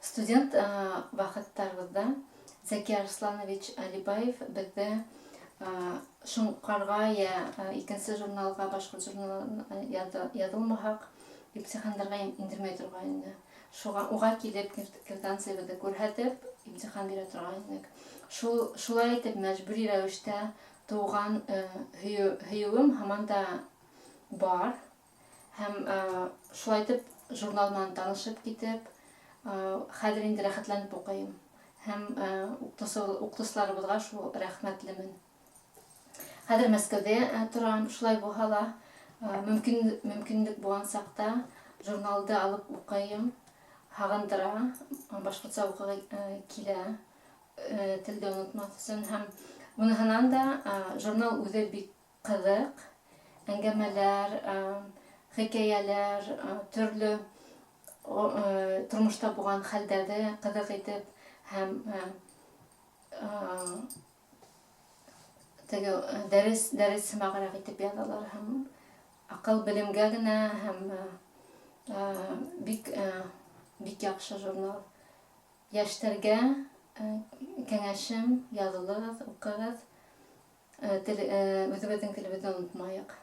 Студент ваҡыттарыбыҙҙа Зәки Арсланович Алибаев беҙҙе Шоңҡарға йә икенсе журналға, башҡорт журналына яҙылмаһаҡ, имтихандарға индермәй торған ине. Шуға уға килеп квитанциябыҙҙы күрһәтеп, имтихан бирә торған инек. Шул шулай итеп мәжбүри рәүештә тыуған һөйөүем һаман да бар. Һәм шулай итеп журнал менән танышып китеп, хәҙер инде рәхәтләнеп уҡыйым. Һәм укытучыларыбыҙға шул рәхмәтлемен. Хәҙер Мәскәүҙә торам, шулай булһа ла, мөмкин мөмкинлек булған саҡта журналды алып уҡыйым. Һағындыра, башҡортса уҡығы килә, телде онотмаҫ өсөн. Һәм уныһынан да журнал үҙе бик ҡыҙыҡ, әңгәмәләр, хикәйәләр, төрлө тормошта булған хәлдәрҙе ҡыҙыҡ итеп һәм теге дәрес дәрес һымағыраҡ итеп яҙалар һәм аҡыл белемгә генә һәм бик бик яҡшы журнал. Йәштәргә кәңәшем, яҙылығыҙ, уҡығыҙ. Тел, үҙебеҙҙең телебеҙҙе онотмайыҡ.